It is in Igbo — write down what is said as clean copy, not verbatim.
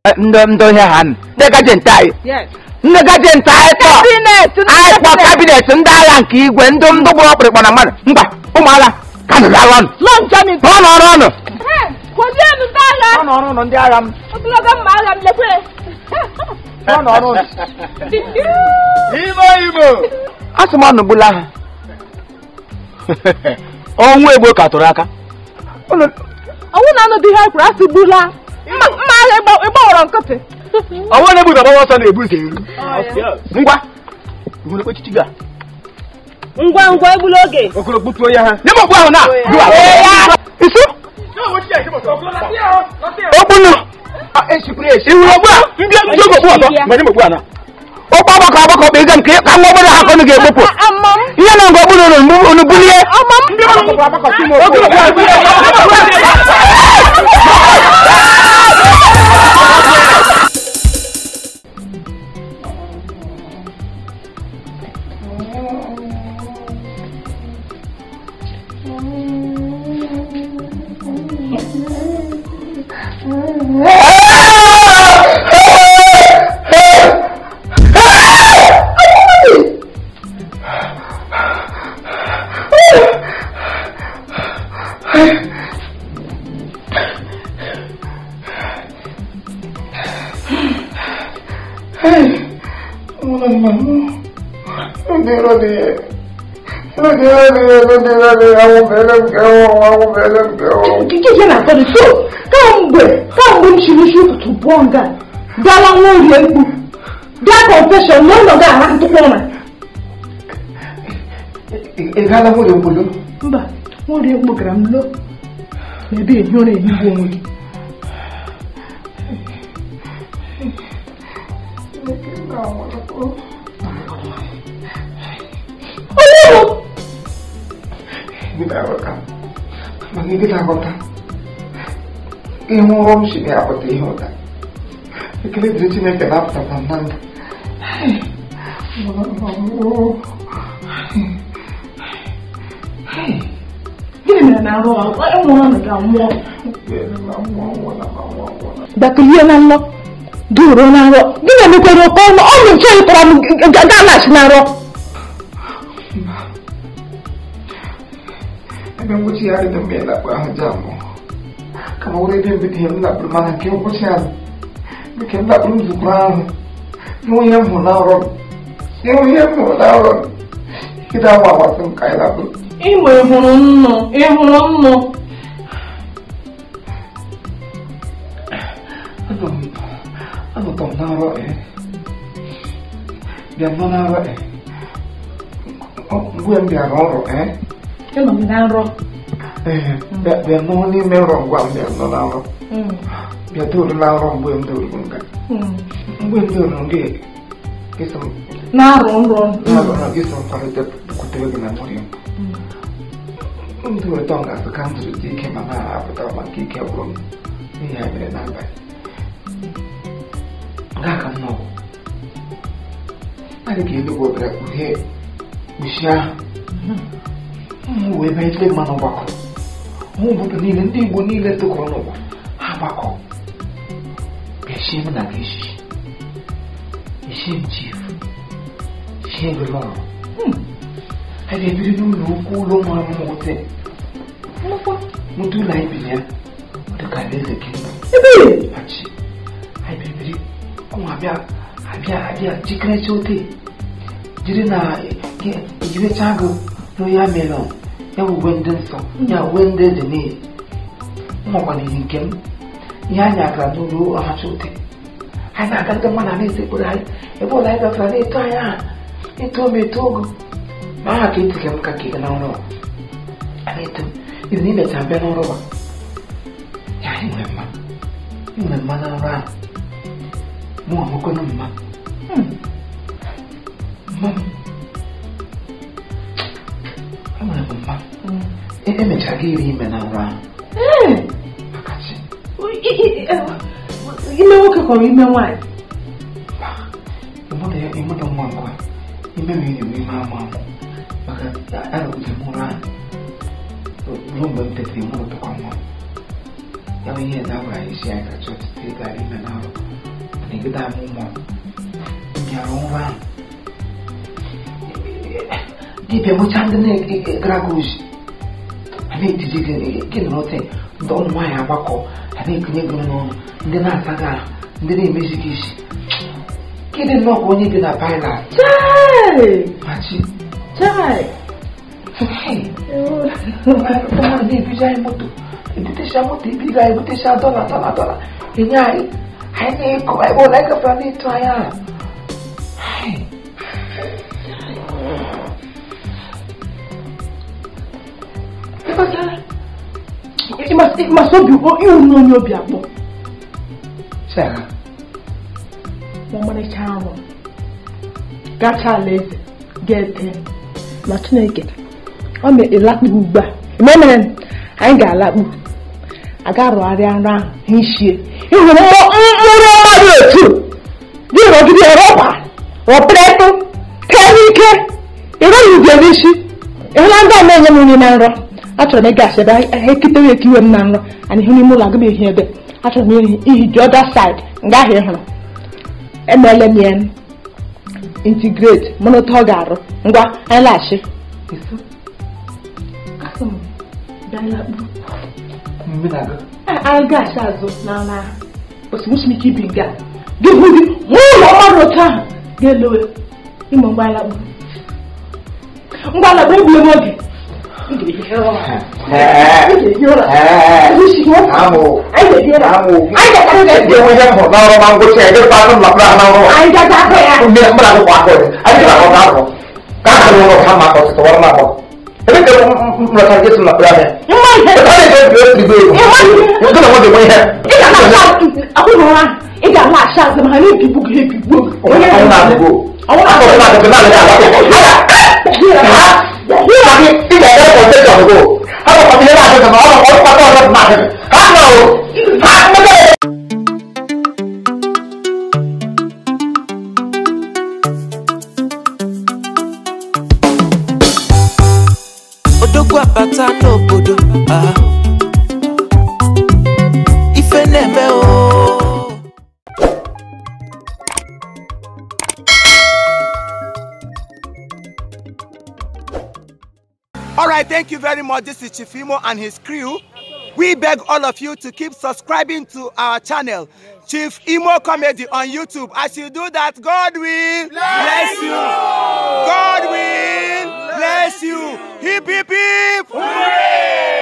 Ndị ihe ha ndị gajenti anyị. Ndị gajenti anyị kpọ. Anyị kpọ kabinet ndị agha nke igwe ndị ndị gburu ọkpụrịkpọ na mmadụ. Mba, ụmụ agha ka nụ agha ọnụ. Rụọ ọrụ ọnụ. Rụọ ọrụ ọnụ ndị agha m. Rụọ ọrụ ọnụ. Imo Imo. Asị m ọnụ gbula ha. Ọnwụ egbo ka tụrụ aka. Ọnwụ na-anụ dị ihe kwuru asị gbula. Mma agha ịgbawara nkịtị. Ọnwụ na-egbu gaba ọsọ na-ebu ụzọ eru. Ngwa. Ngwa echichi gị a. Ngwa ngwa egbula oge. Okoro gbutuo ya ha. Nye m okpu ahụ na. Isu. Okpunu. Iwu okpu a. Ndị ndị okpu ọzọ. Mgbe nye m okpu a na. Okpu agbakọ agbakọ bụ ego nke ka nwa obere ha ka unu ga-egbupụ. Ihe na ngwa okpuru unu bulie. So, kamgbe m chiri isi ụtụtụ pụọ nga bịala nwa orie mkpu bịa confession na ụlọ gị ara ntụkwa ụra. Ị gaala nworie mkpu lo? Mba, nworie mkpu gara m lo na ebe ehi ụra ehigbu onwe gị. Ihe ụrọ m si na-apụta ihe ụda. Ekele dịrị Chineke na-apụtakwa na ndụ. Gịnị mere na arụ nwụrụ ọnụ ga nwụọ? Dakulie na nlọ, duruo na nrọ. Gịnị mekwere oke ọnụ? Ọ nche tọrọ m ga-alaghachi na nrọ. Ebe ngwụcha ya adịghị mgbe ịlakpu ahụ ji amụ. Kama wuri ebe mbido ihe m lakpuru mana nke ngwụcha ya nke m lakpuru nzukọ ahụ ịhụ ihe m hụrụ na nrọ m ịhụ ihe m hụrụ na nrọ m ịda agba agbasị m ka anyị lakpuru. Ịnwe hụrụ nnụ ịhụrụ nnụ. Anọtọ m na nrọ bịa nọ na nrọ mgbe m bịara ọrụ Ịnọ m na nrọ. Bịa nọ n'ime nrọ ngwa m bịa nọ na nrọ. Bịa doro na nrọ mgbe m doro nga. Mgbe m doro nga gịsị m. Na-arụ nrọ. Na-arụ nrọ gịsị m kwalite bukwutere gị na nwunye m. M doro tọ nga asị ka m zuru dị ike ma na-apụtara maka ike gwụrụ m n'ihi ya mere n'abalị. Nga ka m nọ. Adị ka eluigwe bịara kpughee kpuchie ahụ. M wee banye mmanụ ọgbakọ. Ụmụ obodo niile ndị Igbo niile tụkọrọ n'ụwa ha gbakọ bịa shie m na gị echichi eshie m chief shie gị lọrọ a ga-ebiri n'ụlọ ukwu ụlọ mara m nwute nwute ụlọ anyị biri ya ọ dị ka alaeze kingdom achi anyị bibiri ụmụ abịa abịa abịa jikerecha ote jiri na ejirecha gị royal melon ya uwe ndị nsọ ya uwe ndị eze niile nwakwana ihe nke m ihe anyị agara n'ụlọ ọhacha ute anyị na-aga ndị mmadụ na-esekpụrụ anyị ebe ụlọ anyị gafere na-eto anyị aha eto m eto ogo ma aha ka etige m ka ka ị na nrọ a na-eto m ibi na imecha bịa n'ọrụ ba ya anyị nwere mma nwere mma na nrọ ahụ mụ amụkwana mma mma m enwere m mma emechara gị iri ime na nrọ ahụ. Ime nwoke kọrọ ime nwaanyị. Ịmụta nwa nkwa ime m iri ime amụ amụ maka arụgide m ụra ahụ ruo mgbe m tetara ịmụrụtụkwa nwa m. Ya bụ ihe na-agwa anyị isi anyị ka chọọchị gara ime na arụ mana egide amụ mmụọ bịara nwa ahụ dibịa nwechaa ndị na-egara gị ozi a na-etiji gị gị nọrọ te ndị ụmụ nwaanyị agbakọ a na-ekunye gị n'ọnụ ndị na-asa gị ahụ ndị na-emezi gị isi gịnị nnọọ ka onye bi na Pilot machi na-ebiji anyị moto ebutecha moto ebiga anyị ebutecha dọla dọla dọla enye anyị anyị na-ekọ ebe ụlọ anyị gafere na-etu anyị ahụ. Ịmasị obi ịhụ n'onye obi akpọ ọmarịcha ahụ gacha alaeze ga-ete ma Chineke ọ na-elakpu ugbu a ememere anyị ga-alakpu aga rụgharịa nrọ ahụ ha ishie ịhụrụ mkpụrụ ọma dị otu gị rọgide rọkwa rọpịrịtụ tee n'ike ịrọghị ubi n'isi ịhụla ndị a na-enye m nri na nrọ. Achọrọ m ịgasị ebe ha ekitewe ekiwe m na nrọ anyị hụ n'ime ụlọ agụm ehi ebe achọrọ m ihi the other side nga ahụ ị hụrụ emeela m ya integrate mana otu ọ ga-arụ ngwa anyị laghachi. Anyị ga-achị azụ n'ala osimiri ike ibi nga gị hụ gị hụ ụlọ mmadụ otu ahụ ga-elewe ịmụ ngwa alakpu ngwa alakpu egbuo m oge. Odogwu abata n'obodo ife na-eme o. All right, thank you very much. This is Chief Imo and his crew. We beg all of you to keep subscribing to our channel, Chief Imo Comedy on YouTube. As you do that, God will bless you. God will bless you. Hip, hip, hip. Hooray!